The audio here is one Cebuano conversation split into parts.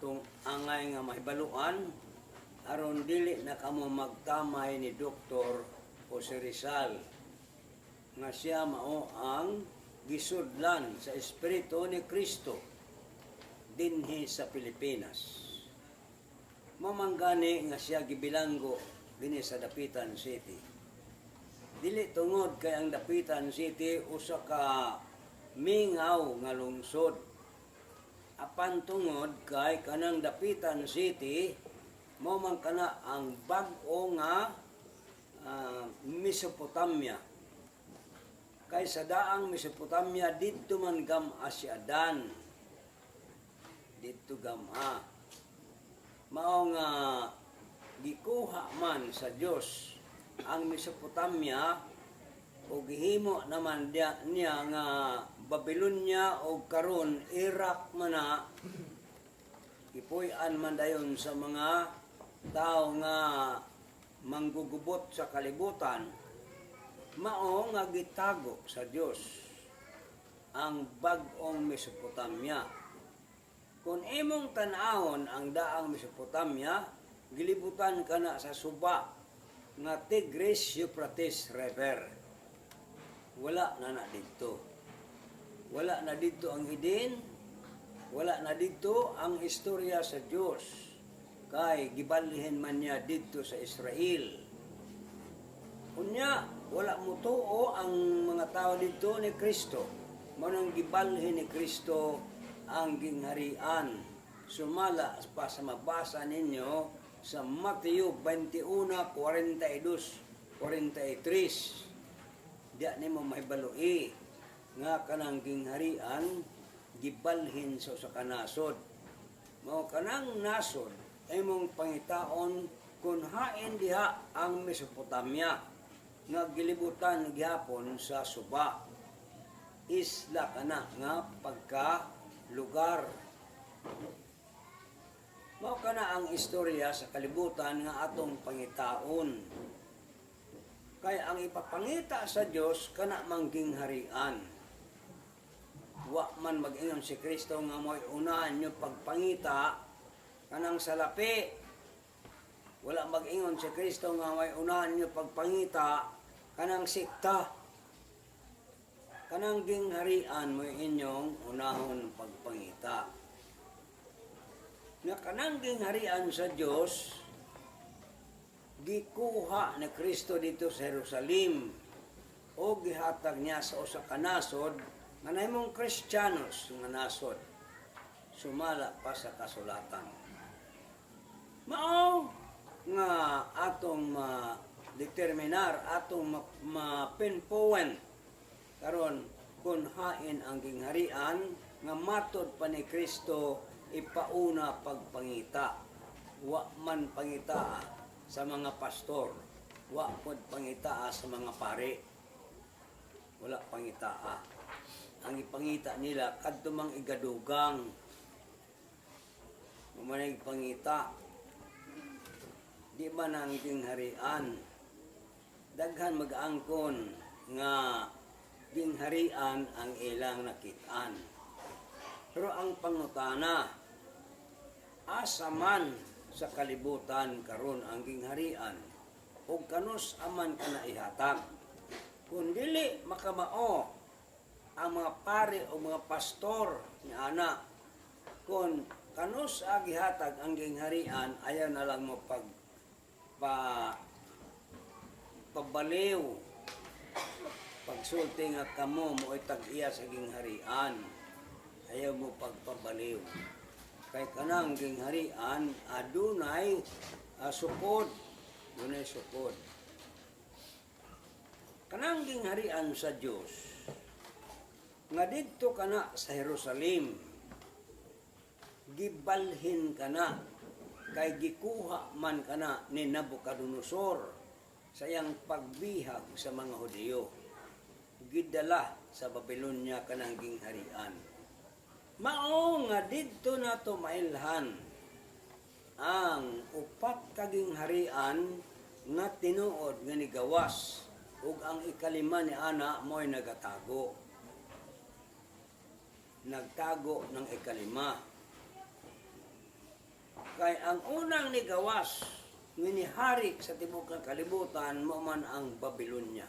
Atong angay nga mahibaluan aron dili na kamo magtamay ni Dr. Jose Rizal nga siya mao ang gisudlan sa Espiritu ni Kristo dinhi sa Pilipinas. Mao man gani nga siya gibilanggo dinhi sa Dapitan City. Dili tungod kay ang Dapitan City usa ka mingaw nga lungsod. Apan tungod kay kanang Dapitan City mao man kana ang bag-o nga Mesopotamia. Kay sa daang Mesopotamia, didto man gam-a si Adan. Didto gam-a. Mao nga gikuha man sa Dios ang Mesopotamia o gihimo naman niya nga Babylonia o karon Iraq man na gipuy-an man dayon sa mga tao nga manggugubot sa kalibutan. Mao nga gitago sa Dios ang bag-ong Mesopotamia. Kung imong tan-awon ang daang Mesopotamia, gilibutan kana sa suba nga Tigris Euphrates River. Wala na na didto. Wala na didto ang Eden, wala na didto ang istorya sa Dios kay gibalhin man niya didto sa Israel. Unya, wala mo tuo ang mga tao didto ni Kristo. Mao nang gibalhin ni Kristo ang gingharian. Sumala pa sa mabasa ninyo sa Mateo 21:42, 43. Diya nimo mahibaloi nga kanang gingharian gibalhin sa usa ka nasod. Mao kanang nasod imong pangitaon kung hain diha ang Mesopotamia nga gilibutan gihapon sa suba. Isla kana nga pagka lugar. Mao kana ang istorya sa kalibutan nga atong pangitaon. Kay ang ipapangita sa Dios kana mang gingharian. Wa man mag-ingon si Kristo nga mo'y unahan nyo pagpangita kanang salapi. Wala mag-ingon si Kristo nga mo'y unahan nyo pagpangita kanang sikta. Kanang gingharian mo'y inyong unahon pagpangita. Nga kanang gingharian sa Dios gikuha ni Kristo didto sa Jerusalem o gihatag niya sa usa ka nasod nga nahimong Kristiyanos nga nasod sumala pa sa kasulatan. Mao nga atong ma-determinar, atong ma-pinpoint karon kung hain ang gingharian nga matod pa ni Kristo ipauna pagpangita. Wa man pangita sa mga pastor, wa pod pangita sa mga pare. Wala pangita. Ang ipangita nila kadto mang igadugang. Manay pangita. Di ba nang gingharian? Daghan mag-angkon nga gingharian ang ilang nakitaan. Pero ang pangutana, asa man sa kalibutan karon ang gingharian ug kanus aman kana ihatag? Kung dili makamao ang mga pare o mga pastor ni ana kung kanus gihatag ang gingharian, ayaw na lang mo pag pa pabaliw, pagsulti nga kamo mo tag-iya sa gingharian. Ayaw mo pagpabaliw kay kanang gingharian adunay sukod, dunay sukod. Kanang gingharian sa Dios nga didto kana sa Jerusalem, gibalhin kana kay gikuha man kana ni Nabucodonosor sa iyang pagbihag sa mga Hudiyo. Gidala sa Babylonia kanang gingharian. Mao nga didto nato mailhan ang upat ka gingharian nga tinuod nga nigawas ug ang ikalima ni ana mo'y nagatago. Nagtago ng ikalima. Kay ang unang nigawas nga nihari sa tibuok nga kalibutan mao man ang Babylonia.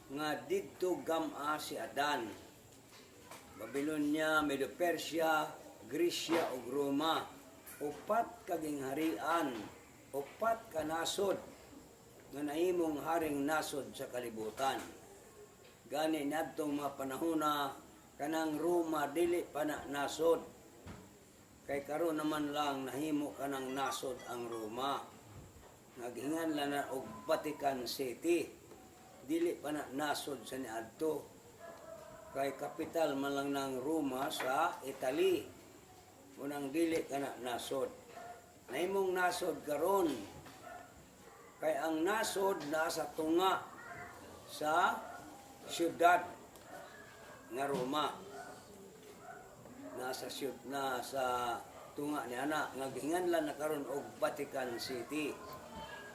Nga didto gam-a si Adan. Babylonia, Medo-Persia, Grecia ug Roma. Upat ka gingharian, upat ka nasod nga nahimong haring nasod sa kalibutan. Gani niadtong mga panahona, kanang Roma dili pa na nasod. Kay karon naman lang nahimo kanang nasod ang Roma. Naghinganlan na og Vatican City. Dili pa na nasod sa niadto. Kay kapital man lang ng Roma sa Italy. Unang dili kana nasod. Nahimong nasod karon. Kay ang nasod nasa tunga sa siyudad nga Roma. Nasa siyud nasa tunga ni ana nga gihinganlan na karon og Vatican City.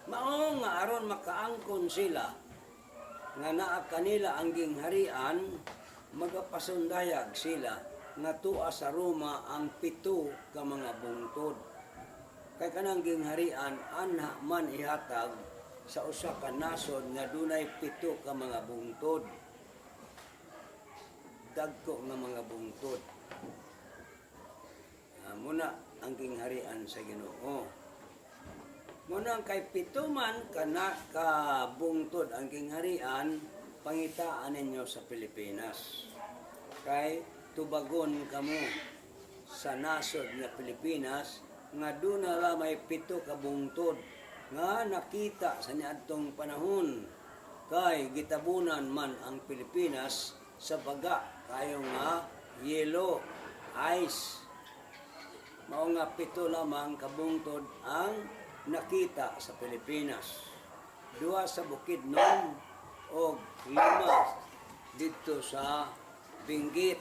Mao nga aron makaangkon sila nga naa kanila ang gingharian, magapasundayag sila nga tua sa Roma ang pito ka mga bungtod. Kay kanang gingharian anha man ihatag sa usa ka nasod nga dunay pito ka mga bungtod. Dagko nga mga bungtod. Muna ang gingharian sa Ginoo. Muna kay pito man kana ka bungtod ang gingharian, pangitaan ninyo sa Pilipinas. Kay tubagon kamo sa nasod nga Pilipinas nga duna la may pito ka bungtod nga nakita sa niadtong panahon, kay gitabunan man ang Pilipinas sa baga kayo nga yelo, ice. Mao nga pito lamang kabungtod ang nakita sa Pilipinas. Duha sa Bukidnon o lima didto sa Benguet.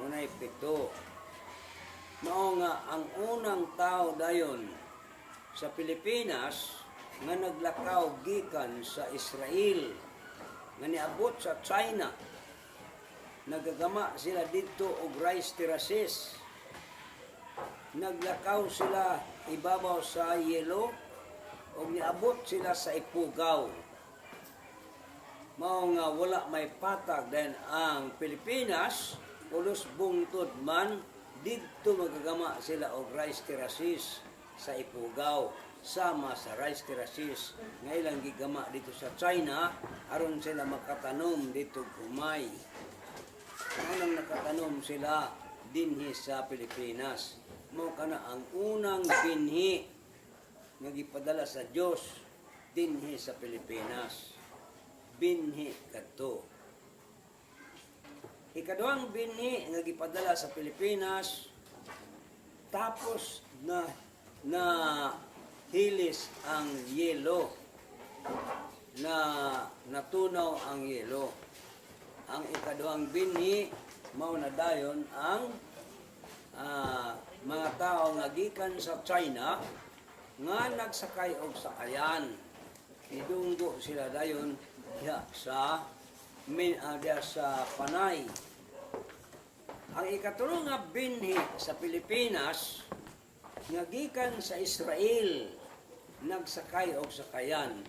Muna'y pito. Mao nga ang unang tao dayon sa Pilipinas nga naglakaw gikan sa Israel nga niabot sa China, nagagama sila didto og rice terraces. Naglakaw sila ibabaw sa yelo og niabot sila sa Ifugao. Mao nga wala may patag then ang Pilipinas, pulos bungtod man didto magagama sila og rice terraces sa Ifugao, sama sa rice terraces nga ilang gigama dito sa China aron sila makatanom dito humay. Unang nakatanom sila dinhi sa Pilipinas. Mao kana ang unang binhi nga gipadala sa Dios dinhi sa Pilipinas. Binhi kadto. Ikaduhang binhi nga gipadala sa Pilipinas, tapos na na hilis ang yelo, na natunaw ang yelo. Ang ikaduhang binhi mao na dayon ang mga tao nga gikan sa China nga nagsakay og sakayan. Nidunggo sila dayon diha sa diha sa Panay. Ang ikatulo nga binhi sa Pilipinas nga gikan sa Israel, nagsakay og sakayan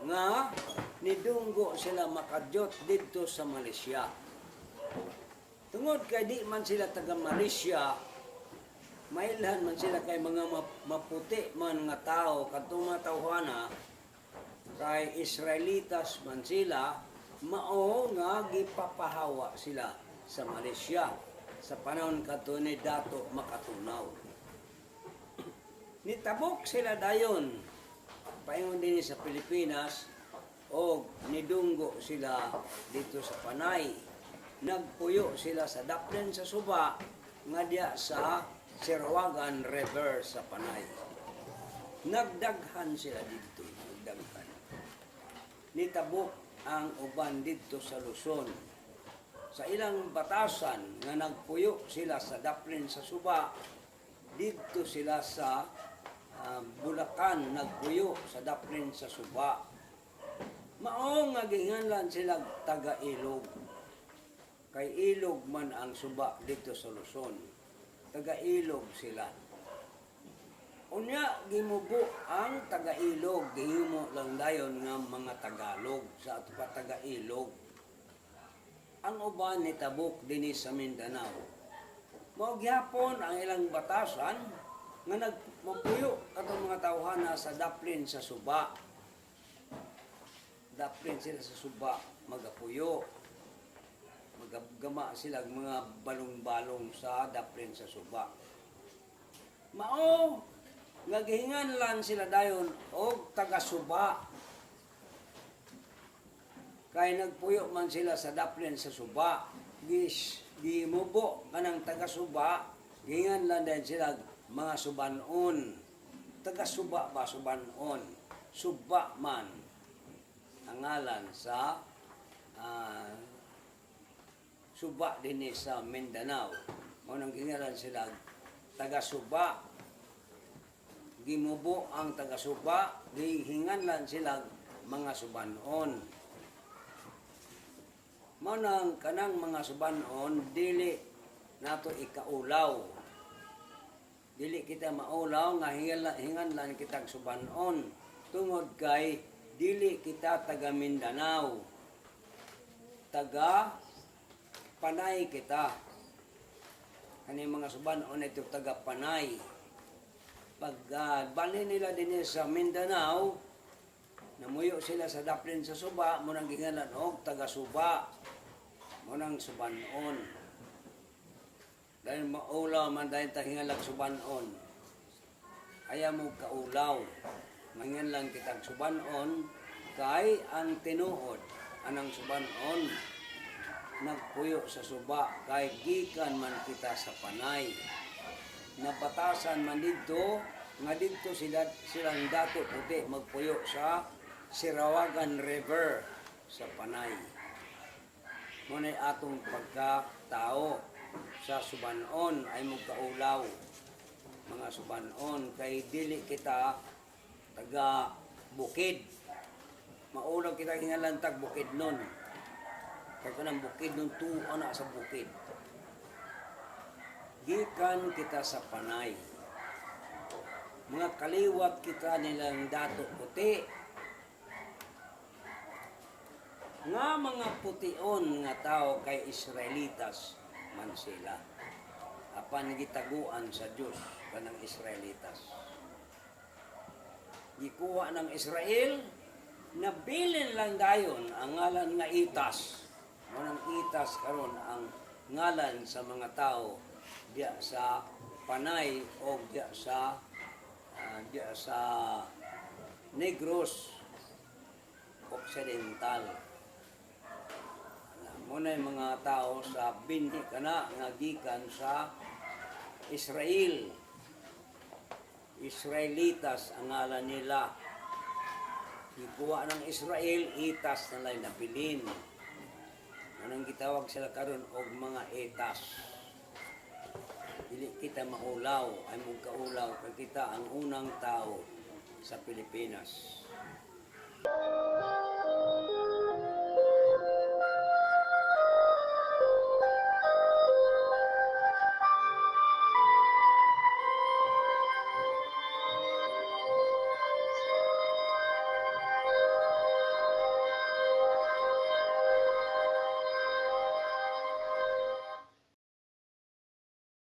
nga nidunggo sila makadyot didto sa Malaysia. Tungod kay di man sila taga Malaysia, mailhan man sila kay mga maputi man nga tao kadtong mga tawhana, kay Israelitas man sila, mao nga gipapahawa sila sa Malaysia sa panahon kadto ni Dato Makatunaw. Nitabok sila dayon paingon din sa Pilipinas o nidunggo sila dito sa Panay. Nagpuyo sila sa daplin sa suba nga diya sa Sirawagan River sa Panay. Nagdaghan sila dito, nagdaghan. Nitabok ang uban dito sa Luzon. Sa ilang batasan nga nagpuyo sila sa daplin sa suba, dito sila sa Bulacan nagpuyo sa daplin sa suba. Mao nga ginganlan sila taga-ilog. Kay ilog man ang suba dito sa Luzon. Taga-ilog sila. Unya gimubo ang taga-ilog, gihimo lang dayon nga mga Tagalog sa ato pa taga-ilog. Ang uban nitabok dinhi sa Mindanao. Mao gihapon ang ilang batasan nga nagmapuyo katong mga tawhana sa daplin sa suba. Daplin sila sa suba, magapuyo. Magagama sila og mga balong-balong sa daplin sa suba. Mao nga gihinganlan sila dayon og taga-suba. Kay nagpuyo man sila sa daplin sa suba. Gis gimubo kanang taga-suba, gihinganlan din sila mga subanon. Taga-suba ba subanon? Suba man ang ngalan sa suba dinhi sa Mindanao. Mao nang gihinganlan sila taga-suba. Gimubo ang taga-suba, gihinganlan sila mga subanon. Mao nang kanang mga subanon dili nato ikaulaw. Dili kita maulaw nga hinganlan kitag subanon tungod kay dili kita taga Mindanao. Taga Panay kita. Kani mga subanon ito taga Panay. Pag balhin nila dinhi sa Mindanao, namuyo sila sa daplin sa suba, mao nang gingalan og taga suba. Mao nang subanon. Dahil maulaw man dahil tahingalag subanon. Ayaw mo kaulaw. Mangan lang kitag subanon kay ang tinuod anang subanon nagpuyo sa suba kay gikan man kita sa Panay. Nabatasan man didto nga didto sila silang Dato Puti magpuyo sa Sirawagan River sa Panay. Mao nay atong pagkatao sa subanon ay magkaulaw mga subanon kay dili kita taga bukid. Maulaw kita hingalan tag bukid nun. Kay kanang bukid nun tuo na sa bukid. Gikan kita sa Panay. Mga kaliwat kita nilang Dato Puti. Nga mga pution nga tao kay Israelitas man sila. Apan gitaguan sa Dios kanang Israelitas. Gikuha ng Israel, nabilin lang dayon ang ngalan nga Itas. Mao nang Itas karon ang ngalan sa mga tao diya sa Panay o diya sa Negros Occidental. Mao na yung mga tao sa binhi kana nga gikan sa Israel. Israelitas ang ngalan nila. Gikuha ng Israel, Itas na lang nabilin. Anong gitawag sila karon og mga Itas. Dili kita maulaw, ay mong kaulaw kay kita ang unang tao sa Pilipinas.